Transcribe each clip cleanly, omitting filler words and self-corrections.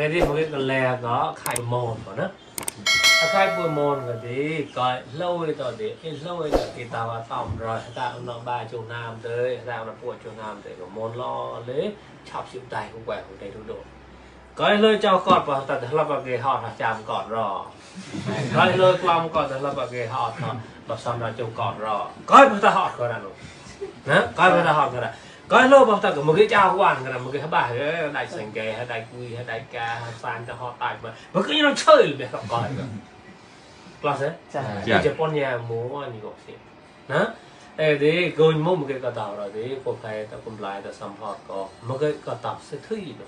cái gì một cái lè có khai mồn của nó khai bùi mồn cái gì coi lâu rồi tao thì lâu rồi thì tao vào tòng rồi tao nó ba chục năm tới tao nó buổi chục năm tới có môn lo lấy chọc chịu tài cũng quẹo của đây đủ coi lơi cho cọt vào tao là vào cái họ là chạm cọt rò coi lơi long cọt là vào cái họ nó xong là chụp cọt rò coi người ta họ coi là nó coi người ta họ coi là coi lâu bao ta có một cái trao quan là một cái bài đại sành kề hay đại quy hay đại ca hay fan cho họ tài mà cứ như nó chơi để họ coi là thế chỉ con nhà múa như vậy thì đó để coi một cái cái tàu rồi để cô thầy ta cùng lại ta xâm họ có một cái tàu sẽ thứ gì đó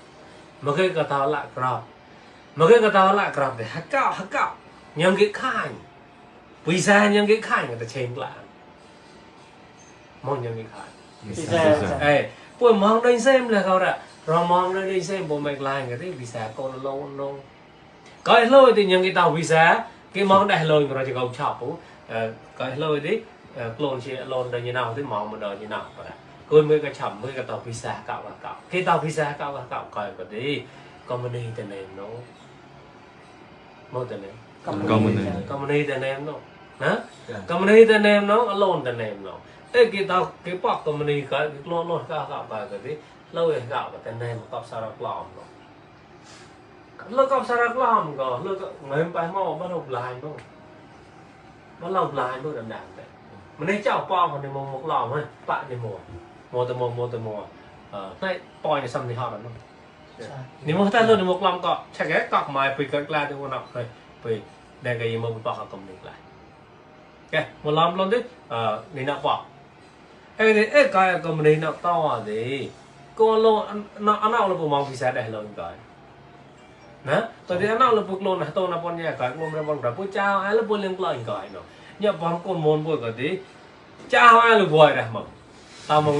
một cái tàu lạ cọp một cái tàu lạ cọp để hắc cạo những cái khai vì sao những cái khai người ta chèn lại mong những cái khai bữa mong đây xem là câu đó rồi mong đây xem bộ mạch lại cái vì sao con lâu lâu coi lâu thì những cái tàu vì sao cái món đại lôi rồi chỉ cầu chọc coi lâu đi clone chị lôn đời như nào thì mong một đời như nào vậy coi mới cái chậm mới cái tàu vì sao cạo và cạo cái tàu vì sao cạo và cạo coi cái đi company tên này nó một tên này company tên em nó hả company tên em nó lôn tên em nó cái tao cái bọc company cái lôn cạo cái đi lâu rồi cạo cái tên em cạo sao được lỏm nó cạo sao được lỏm có nó ngày hôm nay mau bắt đầu lại không bắt đầu lại luôn đậm đậm đấy mình đây chảo bom còn thì một lỏm thôi bạn thì mua từ mùa này poi thì xong thì họ là nó nếu mà ta luôn thì một lỏm cọ chắc cái cọc mà bị cắt la thì một nọc rồi bị đây cái gì mà bị bọc ở company lại ok một lỏm luôn đấy nên nó bọc cái company nó to thì con luôn nó là bộ mong vì sao để luôn rồi nè tôi thì nó là bộ luôn là tôi là con nhà cái môn là con cả bố chào ai là bố liên quan gọi nó nhập bóng con môn bố cái tí chào ai là bố này mà tao mà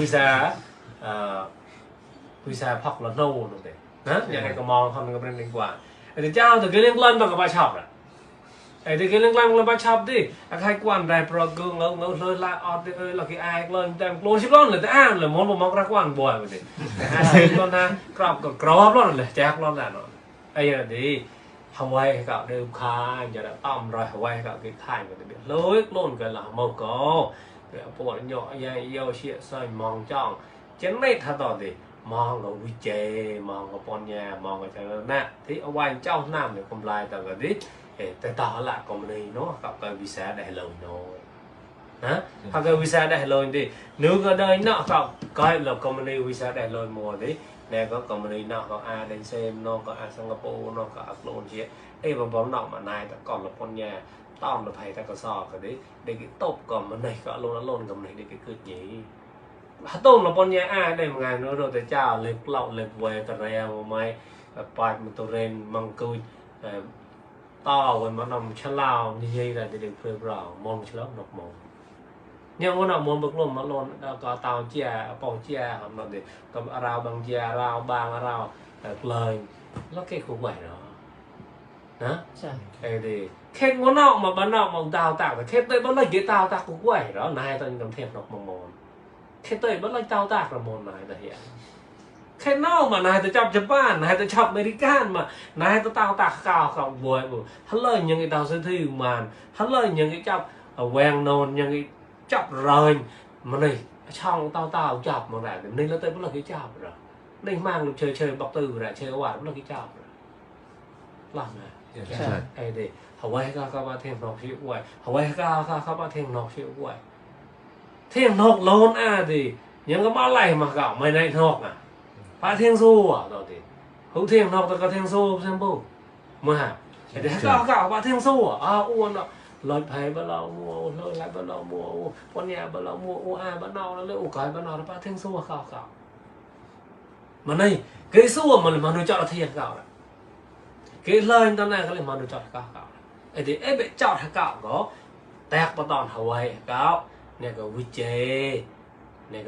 vì sao học là nâu rồi đấy nè nhà này có mong không có bên liên quan thì chào từ cái liên quan vào cái bài học thì cái liên quan là bài học đi hai quan đại pro gương ngâu lơi lại là cái ai lên tem luôn ship luôn là tới ăn là món bộ mong ra quan bùi vậy ai luôn ha crop luôn là chắc luôn là nó bây giờ đi Hawaii cạo đều khai giờ đã tầm rồi Hawaii cạo cái khai của việc lối luôn cái là màu có cái bộ nhỏ dây yêu chuyện soi mong trong chén này thật tỏ thì mong nó vui chơi mong có con nhà mong cái trời nè thì Hawaii trong nam để cùng lại tao cái đi để tao lại còn này nó cạo cái visa để lời nó hả hoặc cái visa để lời đi nếu cái đời nọ cạo coi là company visa để lời mùa đấy nè có company nọ có ai đến xem nó có ai Singapore nó có clone chứ đây mà bóng nọ mà này ta còn là con nhà tao là thầy ta có sò cái đấy để cái top còn mà này có luôn cầm này để cái cướp gì tôm là con nhà ai đây một ngày nữa rồi tới chào lên lậu lên về tờ rèo mày bài một tờ rèn măng cùi to rồi mà nằm chân lao như vậy là để được phơi rào mòn một lớp nọc mòn nhưng mà nó muốn bực luôn mà luôn có tàu chia bong chia hoặc là để có rau bằng chia rau bang rau lời nó cái khúc vậy đó cái thì khen muốn nọ mà bán nọ mà tao tạo cái khen tới bán lấy cái tao tạo khúc vậy đó này tao cầm thêm nọc mòn khen tới bán lấy tao tạo là mòn này là hiện khen nọ mà này tao chọc Japan này tao chọc American mà này tao tạo tạo cao không vui hắn lời những cái tao sẽ thi màn hắn lời những cái chọc quen nôn những cái chọc rồi mà này trong tao chọc mà lại nên nó tới vẫn là cái chọc rồi nên mang chơi bọc từ rồi chơi quả vẫn là cái chọc rồi làm này đây thì Hawaii các bạn thêm nọc chịu quậy Hawaii các bạn thêm nọc chịu quậy thêm nọc lớn thì những cái má này mà gạo mày này nọc à phải thêm xu à rồi thì không thêm nọc thì có thêm xu xem bù mà để gạo bạn thêm xu à uôn đó lời thầy bắt đầu mua lời lại bắt đầu mua con nhà bắt đầu mua ai bắt đầu nó lấy cái bắt đầu nó bắt thêm xua khảo mà này cái xua mà nó chọn là thiệt gạo cái lời tao này cái mà nó chọn là gạo thì ấy bị chọn là gạo có tẹt bắt toàn Hawaii gạo này có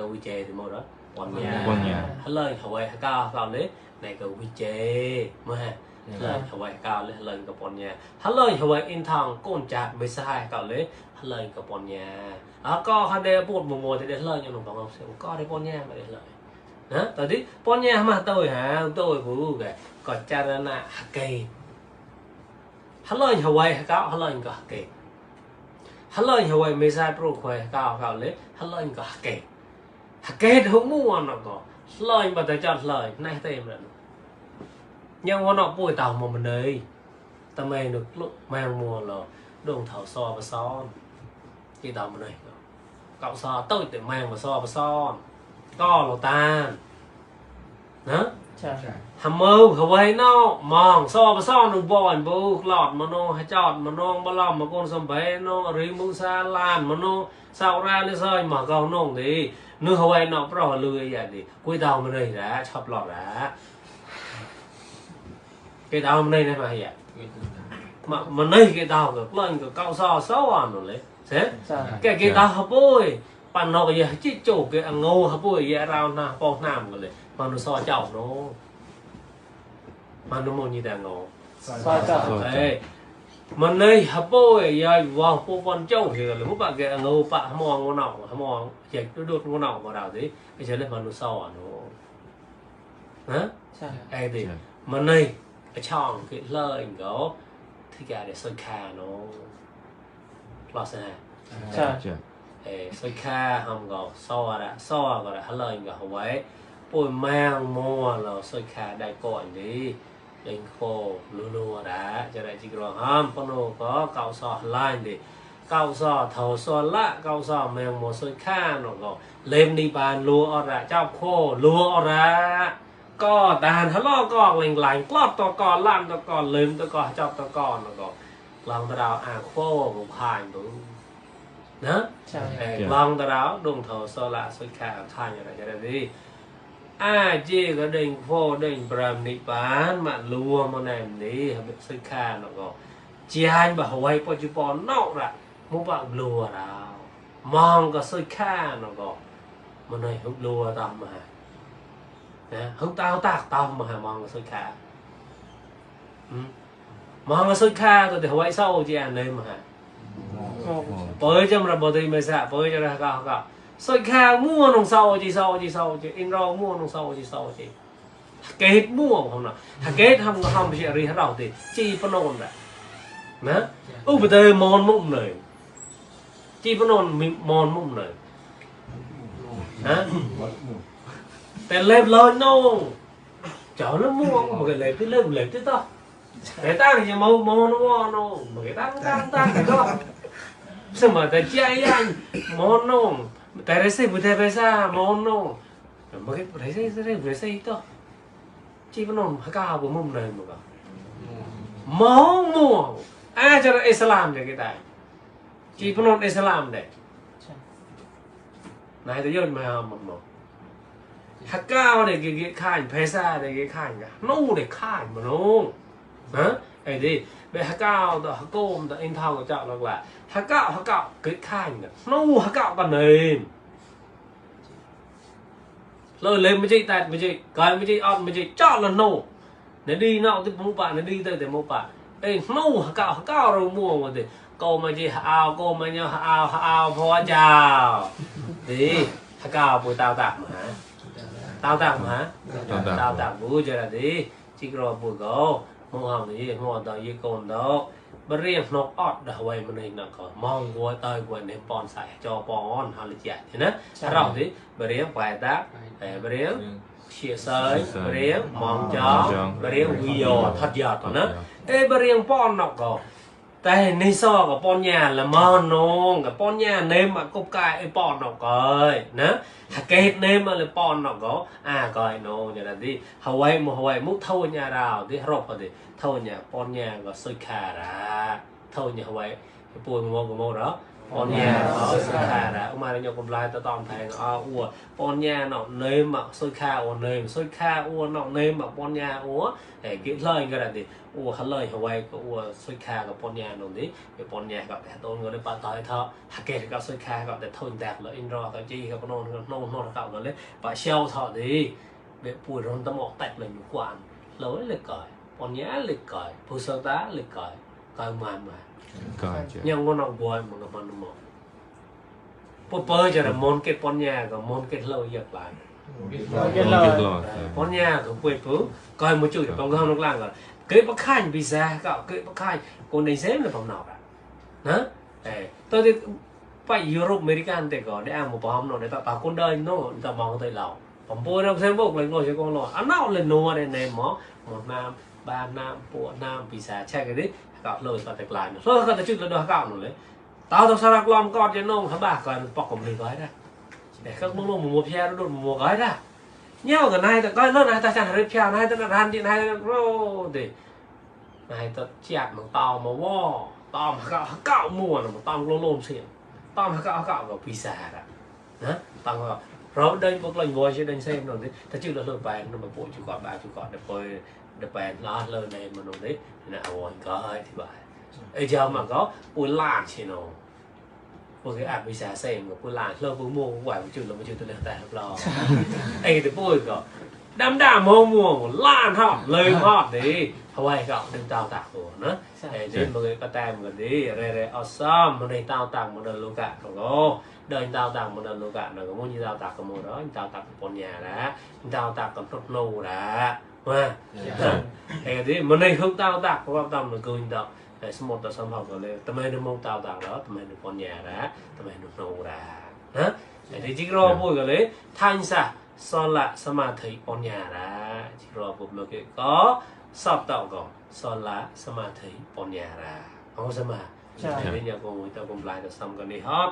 viche thì một đó con nhà lời Hawaii gạo đấy này có viche mà lời Hawaii cao lên lờiกับ bọn nhà hắn lời Hawaii in thằng con chặt mới sai cạo lấy hắn lờiกับ bọn nhà có hắn đây bột mùa thì để lời cho nó bằng không có đấy bọn nhà mà để lời đó tại đi bọn nhà mà tôi hả tôi cũng cái có cha ra là cây hắn lời Hawaii cao hắn lời có cây hắn lời Hawaii mấy sai pro khoe cao cao lấy hắn lời có cây không mua nó có lời mà tôi chọn lời này thêm rồi nhưng mà nó bùi tàu mà mình đây ta mày được lúc mang mùa là đường thảo so và son chỉ tàu mình đây cậu so tôi tự mang và so và son có là tan đó hàm mơ không hay nó mòn so và son đừng bòn bù lọt mà nó hay chọt mà nó bao lòng mà con sầm bé nó rí mu sa lan mà nó sao ra lên soi mà cầu nông thì nước không hay nó bắt đầu lười vậy thì cuối tàu mình đây đã chọc lọt đã cái tàu mình đây này mà vậy mà đây cái tàu được lên cái cao so sáu ăn rồi đấy thế cái tàu hấp bôi pan nó cái gì chỗ cái ngô hấp bôi vậy rau na phong nam rồi đấy mà nó so chảo nó mà nó muốn như thế ngô đấy mà đây hấp bôi vậy vào phố con châu thì là lúc bạn cái ngô bạn hâm mong ngon chỉ đốt ngon nọng vào đảo đấy cái chơi lên mà nó so nó hả ai thì mà đây cái chọn cái lời đó thì cả để soi kha nó lo sao soi kha không có so gọi là lời gọi vậy bôi mang mua là soi kha đại cõi đi đánh khô lúa đã cho đại chỉ còn ham con nó có cạo sọ line thì cạo sọ thầu sọ lạ cạo sọ mang mua soi kha nó có lên đi bàn lúa ra chọc khô lúa ra có đàn hắn lo có lành lót to con làm to con lớn to con chọc to con nó có lòng ta đào khô một hành đúng đó lòng ta đào đồng thầu so lạ soi khả thành như này cho nên đi chỉ có đình phô đình bram nị bán mà lùa mà này đi soi khả nó có chỉ hành bà hôi po chú po nọ ra mua bạn lùa đào mong có soi khả nó có mà này hút lùa tầm mà không tao tao mà mong soi khả mong soi khả tôi thì hỏi sau chị anh lên mà bởi cho mà bố thì mới xả bởi cho ra cao soi khả mua nông sau chị in rau mua nông sau chị kết mua không nào kết không bị gì hết đâu thì chi phân nôn đấy nè bây giờ mòn mụn này chi phân nôn mòn mụn này hảแต่เล็บเลยน้องเจ้าแล้วม่วงมันก็เล็บที่เล็บที่ต่อแต่ตั้งอย่ามองน้องน้องมันก็ตั้งก็สมัยแต่ใจยันมองน้องแต่เรื่องบุตรเบซ่ามองน้องมันก็เรื่องเบซ่ต่อจีบน้องฮักก้าวบุ้มเลยมันก็มองม่วงจะอิสลามเด็กได้จีบน้องอิสลามเด็กนายจะย้อนมาหมดฮักก้าวเนี่ยกี่ข้างเพซ่าเนี่ยกี่ข้างกันนู่นเนี่ยข้างมันนู่นฮะไอ้ดิไปฮักก้าวต่อฮักโก้มต่ออินเท่ากับเจ้าหลักแหละฮักก้าวกี่ข้างกันนู่นฮักก้าวกันเลยเลยไม่ใช่แต่ไม่ใช่กายไม่ใช่ออดไม่ใช่เจ้าละนู่นเนี่ยดีนอกที่มุปะเนี่ยดีแต่มุปะเอ้นู่นฮักก้าวเราม่วงหมดเลยโกมาจีฮาวโกมาเนี่ยฮาวพอเจ้าดิฮักก้าวปุยตาวตากมาtao tặng hả tao tặng vui cho là đi chỉ rồi bùi gỗ mua hồng gì mua tao gì còn đó bữa riêng nó ọt đã quay mình hình là có mong vui tơi quay nên pon xài cho pon họ lịch chạy thế nè rồi thì bữa riêng vài tác bữa riêng chia sới bữa riêng mong cho bữa riêng video thật giọt nữa ê bữa riêng pon nó cóแต่ในซอกับปอนยาละมอนงกับปอนยาเนมอ่ะก็กายไอปอนนอกก้อยนะถ้าเกตเนมมาเลยปอนนอกก็ก้อยโนอย่างนั้นที่ฮาวายมุกเท่าญาดาวที่รบพอดีเท่าญาปอนยาก็สุดขาระเท่าญาฮาวายปูนมองกับโมเหรอปอนยาก็สุดขาระอุมาเนี่ยกำลังตะตอมแทงอ้วปอนยาเนาะเนมอ่ะสุดขาอ้วนเนมสุดขาอ้วนเนาะเนมอ่ะปอนยาอ้วนแต่กินเลยก็ได้ดิฮัลโหลฮาวายก็สุดขากับปอนยาโน่นดิปอนยากับแต่ต้นก็ได้ปาต่อยเท่าฮักเกตกับสุดขากับแต่ทนแตกเลยอินรอกับจีกับโน่นกับเลยปะเชลเท่าดิเบ็ดปูร้อนตะหมอกแตกเลยอยู่กวนเลยเลยก่อยปอนยาเลยก่อยผู้สตาเลยก่อยมายังงอนเอาบอยมันกับมันหมอกปุ๊บเปิดจะได้มอนเก็ตปอนยากับมอนเก็ตเราอยากบ้าน ปอนยาก็ป่วยปุ๊บก็ให้มาจุดตรงข้างนอกล่างก่อนเกิดปักข่ายปีศาจก็เกิดปักข่ายคนในเซมเลยผมนอกอ่ะนะตอนที่ไปยุโรปอเมริกันแต่ก่อนได้อ่านมาพร้อมหน่อยแต่ปากคนเดินโน่แต่มองตัวเราผมพูดเราเซมบอกเลยโง่ใช่กองหล่ออันนั้นเลยนัวในหมอหมดน้ำบ้านน้ำปวดน้ำปีศาจใช่กันดิก็เลยก็แต่กลายแล้วก็จะจุดแล้วก็หนูเลยตาต้องสลักล้อมกอดจะน้องเขาบ้าก่อนปอกผมเลยก็ได้แต่เขาบอกว่ามัวแพ้แล้วโดนมัวก็ได้nhau cái này ta coi lớn này ta chẳng hết phèo này ta là ran điện này rô thì này ta chẹt mà tao mà wo tao mà cạo mùa mà tao lôm lôm xịn tao mà cạo vào pizza đó tao mà rồi đây một lần ngồi trên đây xem rồi đấy ta chưa là lợn bèn nó mà bộ chú cọt ba chú cọt đẹp bèn lo lợn này mà nó đấy là ổn coi thì vậy ấy giờ mà có ui lan chỉ nóพวกอาบวิชาเซมกับผู้หลานเลิกผู้โม่ไหวผู้จุดลงมาจุดตัวเล็กแต่รอไอ้ตัวปุ้ยก็ดำด่าโม่ม่วงล้านทอดเลยทอดดิเอาไว้ก็ดึงเตาตากหัวนะไอ้ที่มึงก็แต้มกันดิอะไรเอาซ้อมมันในเตาตากมันเดินลูกะของเราเดินเตาตากมันเดินลูกะหน่อยก็มุ่งยี่เตาตากกับโม่đóเตาตากกับปนยาละเตาตากกับทุกโน่ละว่าไอ้ที่มันในเครื่องเตาตากเพราะว่าเตามันเกินเตาสมมติเราสัมผัสกันเลยทำไมเรามองตาต่างแล้วทำไมเราปนยาละทำไมเราโนระนะแต่ที่จริงเราพูดกันเลยท่านซะสอนละสมาธิปนยาละที่เราพูดเมื่อกี้ก็สอบต่อก่อนสอนละสมาธิปนยาละเอาสมาแต่เนี่ยก็มีแต่กลุ่มลายแต่ซ้ำกันนี่ฮอต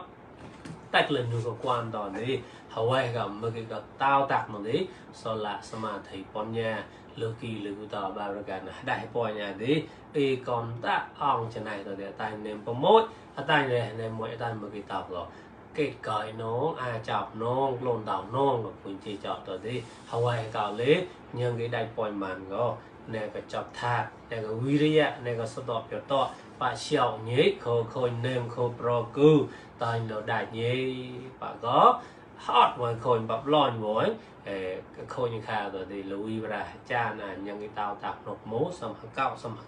แต่เรื่องดูกับความตอนนี้เขาไว้กับเมื่อกี้ก็เต้าตักมันนี้สอนละสมาธิปนยาเลือกกี่เลือกต่อบางประการนะได้ปอยอย่างนี้อีก่อนตาอ่องจะไหนตัวเดียวตายเนมประมดตายเลยเนมมวยตายเมื่อกี้ตอบหรอเกิดก่อยน้องอาจับน้องลนดาวน้องกับคุณจีจอดตัวนี้เอาไว้เก่าเล็กยังcáiได้ปอยมันก็เนี่ยก็จับทาเนี่ยก็วิริยะเนี่ยก็สตอบเกี่ยวต่อปะเชี่ยวนี้เขาเนมเขาโปรกูตายเราได้นี้ปะก็ฮอตวันคนแบบร้อนหวยคนยังข่าวตัวดีลุยไปได้จ้าน่ะยังกีตาตักนกหมูสมหเก้าสัมภ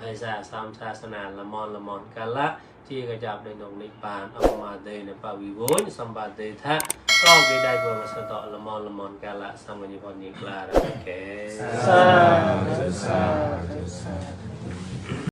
าษาสัมศาสนาละมอนกันละที่กระจับในนกนิพานเอามาเดในป่าวิบุญสัมบัติเดทะก็ได้เบอร์มาสตอละมอนกันละสัมกัญญพรนิกลาโอเค